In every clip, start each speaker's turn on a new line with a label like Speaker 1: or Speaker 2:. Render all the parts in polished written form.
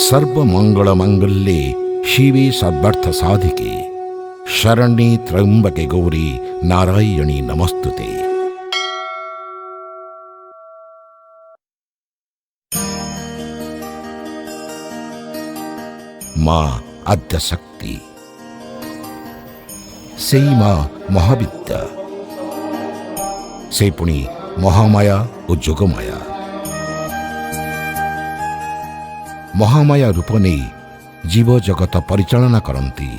Speaker 1: ସର୍ବମଙ୍ଗଳ ମାଙ୍ଗଲ୍ୟେ ଶିବେ ସର୍ବାର୍ଥ ସାଧିକେ, ଶରଣ୍ୟେ ତ୍ର୍ୟମ୍ବକେ ଗୌରୀ ନାରାୟଣୀ ନମସ୍ତୁତେ। ମା ଆଦ୍ୟଶକ୍ତି, ସେଇ ମା ମହାବିଦ୍ୟା, ସେ ପୁଣି ମହାମାୟା ଓ ଯୋଗମାୟା। ମହାମାୟା ରୂପ ନେଇ ଜୀବ ଜଗତ ପରିଚାଳନା କରନ୍ତି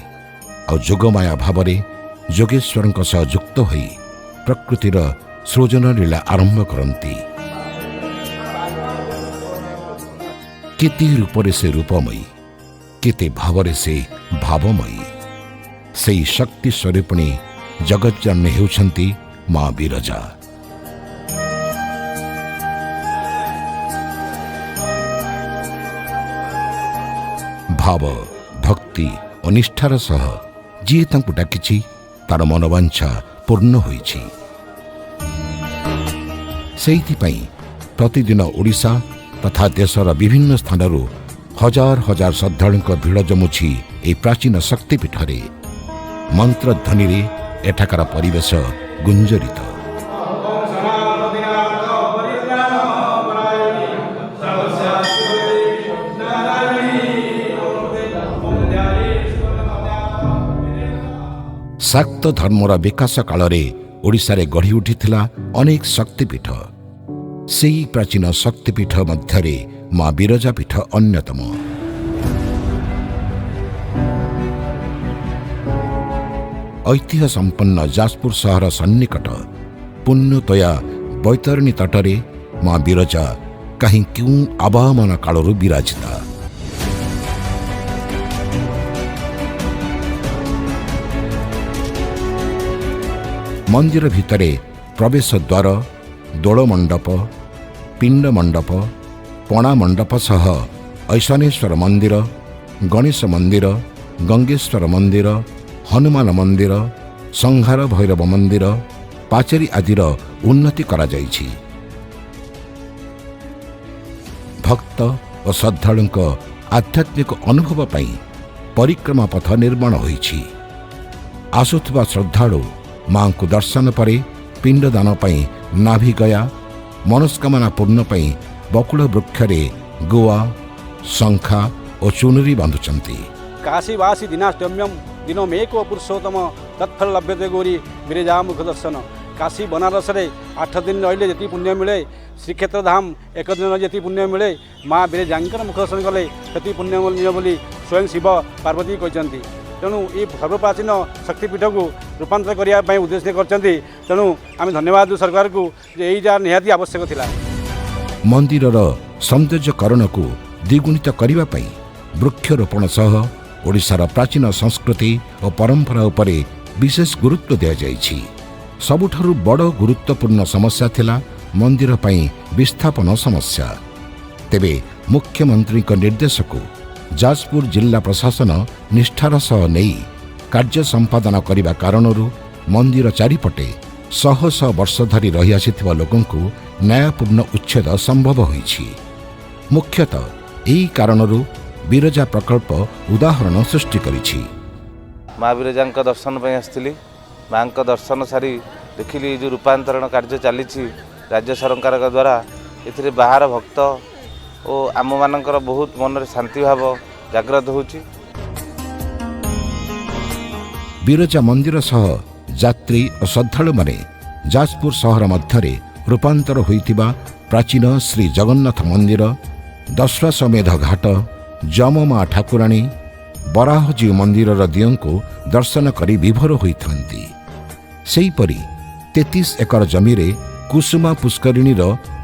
Speaker 1: ଆଉ ଯୋଗମାୟା ଭାବରେ ଯୋଗେଶ୍ୱରଙ୍କ ସହ ଯୁକ୍ତ ହୋଇ ପ୍ରକୃତିର ସୃଜନ ଲୀଳା ଆରମ୍ଭ କରନ୍ତି। କେତେ ରୂପରେ ସେ ରୂପମୟୀ, କେତେ ଭାବରେ ସେ ଭାବମୟୀ। ସେଇ ଶକ୍ତି ସ୍ୱରୂପିଣୀ ଜଗଜ୍ଜନନୀ ହେଉଛନ୍ତି ମା ବିରଜା। ଭାବ, ଭକ୍ତି ଓ ନିଷ୍ଠାର ସହ ଯିଏ ତାଙ୍କୁ ଡାକିଛି ତାର ମନୋବାଞ୍ଛା ପୂର୍ଣ୍ଣ ହୋଇଛି। ସେଇଥିପାଇଁ ପ୍ରତିଦିନ ଓଡ଼ିଶା ତଥା ଦେଶର ବିଭିନ୍ନ ସ୍ଥାନରୁ ହଜାର ହଜାର ଶ୍ରଦ୍ଧାଳୁଙ୍କ ଭିଡ଼ ଜମୁଛି ଏହି ପ୍ରାଚୀନ ଶକ୍ତିପୀଠରେ। ମନ୍ତ୍ରଧ୍ୱନିରେ ଏଠାକାର ପରିବେଶ ଗୁଞ୍ଜରିତ। ଶାକ୍ତ ଧର୍ମର ବିକାଶ କାଳରେ ଓଡ଼ିଶାରେ ଗଢ଼ି ଉଠିଥିଲା ଅନେକ ଶକ୍ତିପୀଠ। ସେହି ପ୍ରାଚୀନ ଶକ୍ତିପୀଠ ମଧ୍ୟରେ ମା ବିରଜା ପୀଠ ଅନ୍ୟତମ। ଐତିହ୍ୟ ସମ୍ପନ୍ନ ଯାଜପୁର ସହର ସନ୍ନିକଟ ପୁଣ୍ୟତୋୟା ବୈତରଣୀ ତଟରେ ମା ବିରଜା କାହିଁ କେଉଁ ଆବାହମାନ କାଳରୁ ବିରାଜିତା। ମନ୍ଦିର ଭିତରେ ପ୍ରବେଶ ଦ୍ୱାର, ଦୋଳମଣ୍ଡପ, ପିଣ୍ଡ ମଣ୍ଡପ, ପଣା ମଣ୍ଡପ ସହ ଐଶାନେଶ୍ୱର ମନ୍ଦିର, ଗଣେଶ ମନ୍ଦିର, ଗଙ୍ଗେଶ୍ୱର ମନ୍ଦିର, ହନୁମାନ ମନ୍ଦିର, ସଂହାର ଭୈରବ ମନ୍ଦିର, ପାଚେରୀ ଆଦିର ଉନ୍ନତି କରାଯାଇଛି। ଭକ୍ତ ଓ ଶ୍ରଦ୍ଧାଳୁଙ୍କ ଆଧ୍ୟାତ୍ମିକ ଅନୁଭବ ପାଇଁ ପରିକ୍ରମା ପଥ ନିର୍ମାଣ ହୋଇଛି। ଆସୁଥିବା ଶ୍ରଦ୍ଧାଳୁ ମାଙ୍କୁ ଦର୍ଶନ ପରେ ପିଣ୍ଡଦାନ ପାଇଁ ନାଭିଗୟା, ମନସ୍କାମନା ପୂର୍ଣ୍ଣ ପାଇଁ ବକୁଳ ବୃକ୍ଷରେ ଗୁଆ, ଶଙ୍ଖା ଓ ଚୁନୁରି ବାନ୍ଧୁଛନ୍ତି।
Speaker 2: କାଶୀବାସୀ ଦିନାଷ୍ଟମ୍ୟମ ଦିନମେକ ପୁରୁଷୋତ୍ତମ ତତ୍ଫଳ ଲଭ୍ୟତେ ଗୌରୀ ବିରଜା ମୁଖ ଦର୍ଶନ। କାଶୀ ବନାରସରେ 8 ଦିନ ରହିଲେ ଯେତିକି ପୁଣ୍ୟ ମିଳେ, ଶ୍ରୀକ୍ଷେତ୍ର ଧାମ 1 ଦିନ ଯେତିକି ପୁଣ୍ୟ ମିଳେ, ମା ବିରଜାଙ୍କର ମୁଖ ଦର୍ଶନ କଲେ ସେତିକି ପୁଣ୍ୟ ମିଳିବ ବୋଲି ସ୍ୱୟଂ ଶିବ ପାର୍ବତୀ କହିଛନ୍ତି। ତେଣୁ ଏ ସର୍ବପ୍ରାଚୀନ ଶକ୍ତିପୀଠକୁ ରୂପାନ୍ତର କରିବା ପାଇଁ ଉଦ୍ଦେଶ୍ୟ କରିଛନ୍ତି। ତେଣୁ ଆମେ ଧନ୍ୟବାଦ ଦେଉ ସରକାରକୁ ଯେ ଏଇଟା ନିହାତି ଆବଶ୍ୟକ ଥିଲା।
Speaker 1: ମନ୍ଦିରର ସୌନ୍ଦର୍ଯ୍ୟକରଣକୁ ଦ୍ୱିଗୁଣିତ କରିବା ପାଇଁ ବୃକ୍ଷରୋପଣ ସହ ଓଡ଼ିଶାର ପ୍ରାଚୀନ ସଂସ୍କୃତି ଓ ପରମ୍ପରା ଉପରେ ବିଶେଷ ଗୁରୁତ୍ୱ ଦିଆଯାଇଛି। ସବୁଠାରୁ ବଡ଼ ଗୁରୁତ୍ୱପୂର୍ଣ୍ଣ ସମସ୍ୟା ଥିଲା ମନ୍ଦିର ପାଇଁ ବିସ୍ଥାପନ ସମସ୍ୟା। ତେବେ ମୁଖ୍ୟମନ୍ତ୍ରୀଙ୍କ ନିର୍ଦ୍ଦେଶକୁ ଯାଜପୁର ଜିଲ୍ଲା ପ୍ରଶାସନ ନିଷ୍ଠାର ସହ ନେଇ କାର୍ଯ୍ୟ ସମ୍ପାଦନ କରିବା କାରଣରୁ ମନ୍ଦିର ଚାରିପଟେ ଶହ ଶହ ବର୍ଷ ଧରି ରହିଆସିଥିବା ଲୋକଙ୍କୁ ନ୍ୟାୟପୂର୍ଣ୍ଣ ଉଚ୍ଛେଦ ସମ୍ଭବ ହୋଇଛି। ମୁଖ୍ୟତଃ ଏହି କାରଣରୁ ବିରଜା ପ୍ରକଳ୍ପ ଉଦାହରଣ ସୃଷ୍ଟି କରିଛି।
Speaker 3: ମା ବିରଜାଙ୍କ ଦର୍ଶନ ପାଇଁ ଆସିଥିଲି। ମାଙ୍କ ଦର୍ଶନ ସାରି ଦେଖିଲି ଏ ଯେଉଁ ରୂପାନ୍ତରଣ କାର୍ଯ୍ୟ ଚାଲିଛି ରାଜ୍ୟ ସରକାରଙ୍କ ଦ୍ୱାରା, ଏଥିରେ ବାହାର ଭକ୍ତ ଓ ଆମମାନଙ୍କର ବହୁତ ମନରେ ଶାନ୍ତି ଭାବ ଜାଗ୍ରତ ହେଉଛି।
Speaker 1: ବିରଜା ମନ୍ଦିର ସହ ଯାତ୍ରୀ ଓ ଶ୍ରଦ୍ଧାଳୁମାନେ ଯାଜପୁର ସହର ମଧ୍ୟରେ ରୂପାନ୍ତର ହୋଇଥିବା ପ୍ରାଚୀନ ଶ୍ରୀ ଜଗନ୍ନାଥ ମନ୍ଦିର, ଦଶାଶ୍ୱମେଧ ଘାଟ, ଯମମା ଠାକୁରାଣୀ, ବରାହଜୀଉ ମନ୍ଦିରର ଦିଅଙ୍କୁ ଦର୍ଶନ କରି ବିଭୋର ହୋଇଥାନ୍ତି। ସେହିପରି 33 ଏକର ଜମିରେ କୁସୁମା ପୁଷ୍କରିଣୀର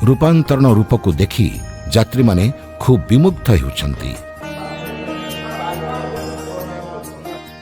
Speaker 1: ରୂପାନ୍ତରଣ ରୂପକୁ ଦେଖି ଯାତ୍ରୀମାନେ ଖୁବ୍ ବିମୁଗ୍ଧ ହେଉଛନ୍ତି।